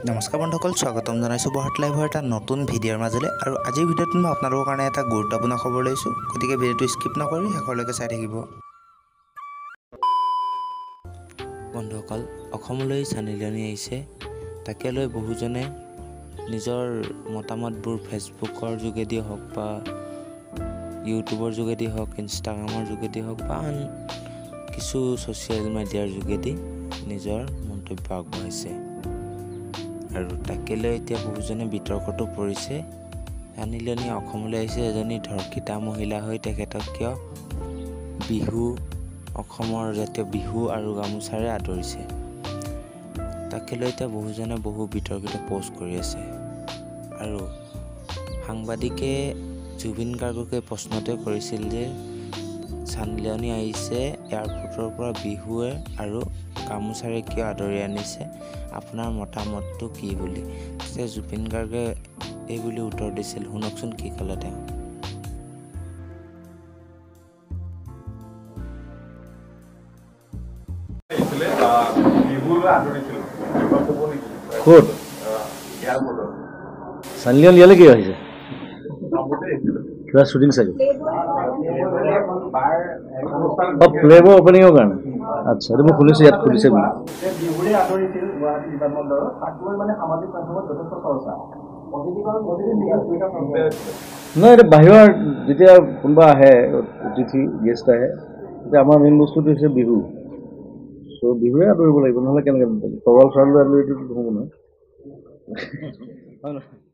নমস্কাৰ বন্ধুসকল, স্বাগতম জনাইছোঁ বহাট লাইভৰ এটা নতুন ভিডিঅ'ৰ মাজলৈ। আৰু আজিৰ ভিডিঅ'টোত মই আপোনালোকৰ কাৰণে এটা গুৰুত্বপূৰ্ণ খবৰ লৈছোঁ, গতিকে ভিডিঅ'টো স্কিপ নকৰি শেষলৈকে চাই থাকিব। বন্ধুসকল, অসমলৈ ছানী লিয়নী আহিছে, তাকে লৈ বহুজনে নিজৰ মতামতবোৰ ফেচবুকৰ যোগেদি হওক বা ইউটিউবৰ যোগেদি হওক, ইনষ্টাগ্ৰামৰ যোগেদি হওক বা আন কিছু ছ'চিয়েল মিডিয়াৰ যোগেদি নিজৰ মন্তব্য আগবঢ়াইছে। আৰু তাকে লৈ এতিয়া বহুজনে বিতৰ্কতো পৰিছে। ছানী লিয়নী অসমলৈ আহিছে, এজনী ধৰ্ষিতা মহিলা হৈ তেখেতক কিয় বিহু, অসমৰ জাতীয় বিহু আৰু গামোচাৰে আদৰিছে, তাকে লৈ এতিয়া বহুজনে বহু বিতৰ্কিত প'ষ্ট কৰি আছে। আৰু সাংবাদিকে জুবিন গাৰ্গকে প্ৰশ্নটোৱে কৰিছিল যে ছানী লিয়নী আহিছে এয়াৰপৰ্টৰ পৰা বিহুৱে আৰু গামোচাৰে কিয় আদৰি আনিছে, আপোনাৰ মতামতটো কি বুলি। তেতিয়া জুবিন গাৰ্গে এই বুলি উত্তৰ দিছিল, শুনকচোন কি ক'লে তেওঁ। ক'ত ছানী লিয়ন ইয়ালৈ কিয় আহিছে? কিবা শ্বুটিং চাগে? অঁ, প্লেবয় অ'পেনিঙৰ কাৰণে। আচ্ছা, এইটো মই শুনিছোঁ ইয়াত খুলিছে বুলি। নহয়, এতিয়া বাহিৰৰ যেতিয়া কোনোবা আহে, অতিথি গেষ্ট আহে, তেতিয়া আমাৰ মেইন বস্তুটো হৈছে বিহু। চ' বিহুৱে আদৰিব লাগিব, নহ'লে কেনেকৈ তৰোৱাল চৰাল লৈ আদৰিটো নহ'ব নহয়। হয় নহয়?